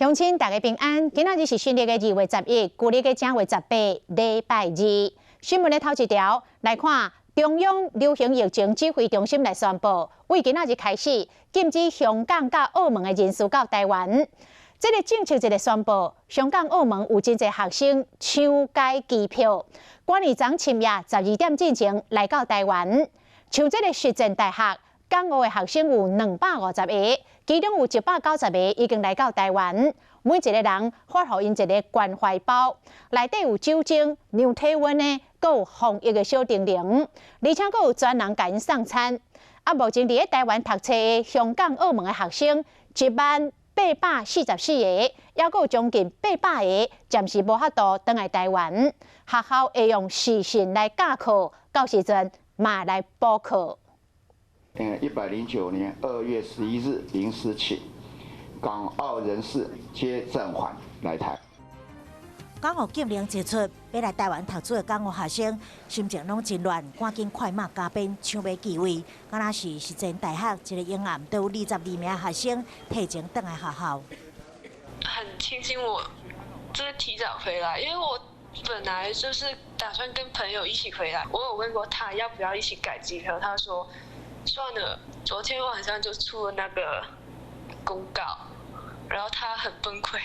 鄉親大家平安，今仔日是新曆的2月11，舊曆的正月十八，禮拜二。新聞的頭一條來看，中央流行疫情指揮中心來宣布，為今仔日開始禁止香港佮澳門的人士到台灣。這个政策一个宣布，香港、澳門有真濟學生搶改機票，趕佇昨深夜12點進前來到台灣。像這個實踐大學，港澳的學生有250個，其中有190個已經來到台灣。每一個人發予𪜶一个關懷包，內底有酒精、量體溫的，閣有防疫的小叮嚀，而且閣有專人共𪜶送餐。啊，目前佇咧台灣讀冊的香港、澳門的學生10,844個，猶閣有將近800個暫時無法度轉來台灣。學校會用視訊來教課，到時陣嘛來補課。 109年2月11日0時起，港澳人士皆暫緩來台。港澳禁令一出，欲來台灣讀書的港澳學生心情攏真亂，趕緊快馬加鞭搶買機位。敢若是實踐大學一个營案，都有22名學生提前轉來學校。很慶幸我就是提早回來，因為我本來就是打算跟朋友一起回來。我有問過他要不要一起改機票，他說算了。昨天晚上就出了那個公告，然後他很崩潰。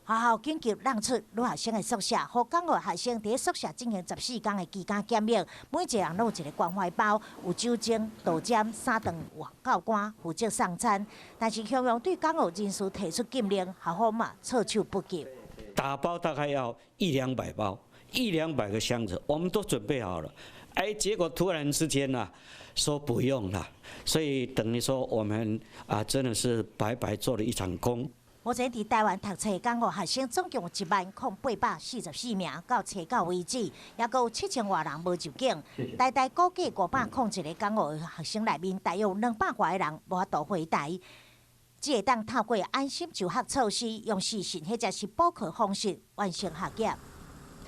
學校緊急讓出女學生的宿舍，予港澳學生佇宿舍進行14天的居家檢疫，每一個人攏有一个關懷包，有酒精、杜針、三頓有教官負責送餐。但是中央對港澳人士提出禁令，學校嘛措手不及。打包大概要一兩百包，一兩百個箱子，我們都準備好了。哎，結果突然之間呢，說不用了，所以等於說我們啊，真的是白白做了一場工。目前佇台灣讀冊港澳學生總共有10,844名，到初九為止，猶閣有7000外人無入境。台大估計501個港澳學生內面，大約有200外个人無法度回台，只會當透過安心就學措施，用視訊或者是補課方式完成學業。